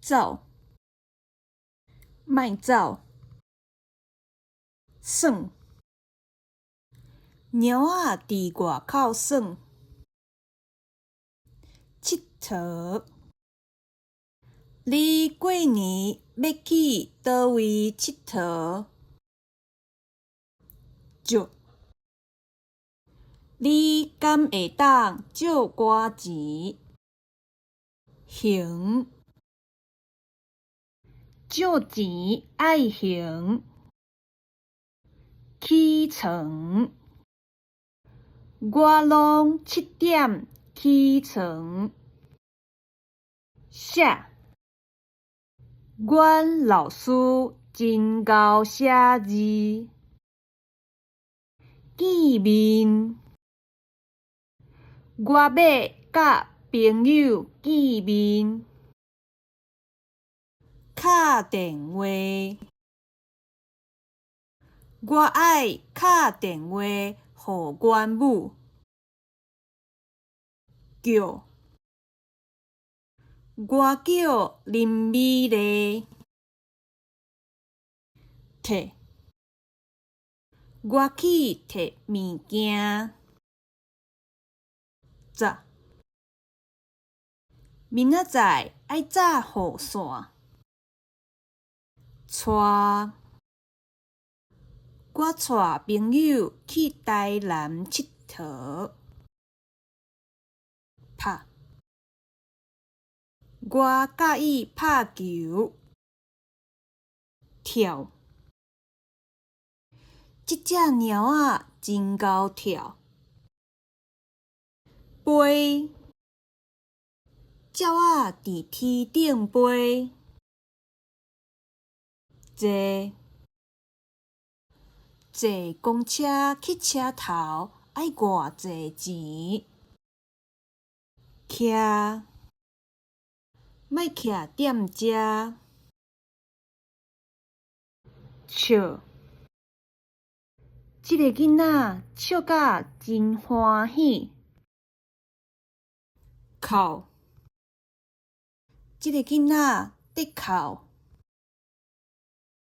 走，莫走，耍，貓仔佇外口耍。𨑨迌，你過年欲去佗位𨑨迌？借，你敢會當借我錢？還，借錢愛還。起床，我攏7點起床。寫，阮老師真𠢕寫字。見面，我欲佮朋友見面。敲電話，我愛敲電話予阮母。叫，我叫林美麗。提，我去提物件。紮，明仔載愛紮雨傘。帶，我帶朋友去台南𨑨迌。拍，我佮伊拍球。跳，這隻貓仔真𠢕跳。飛，鳥仔佇天頂飛。坐，坐公車去車頭愛偌濟錢？徛，莫徛踮遮。笑，這個囡仔笑甲真歡喜。哭，這個囡仔佇哭。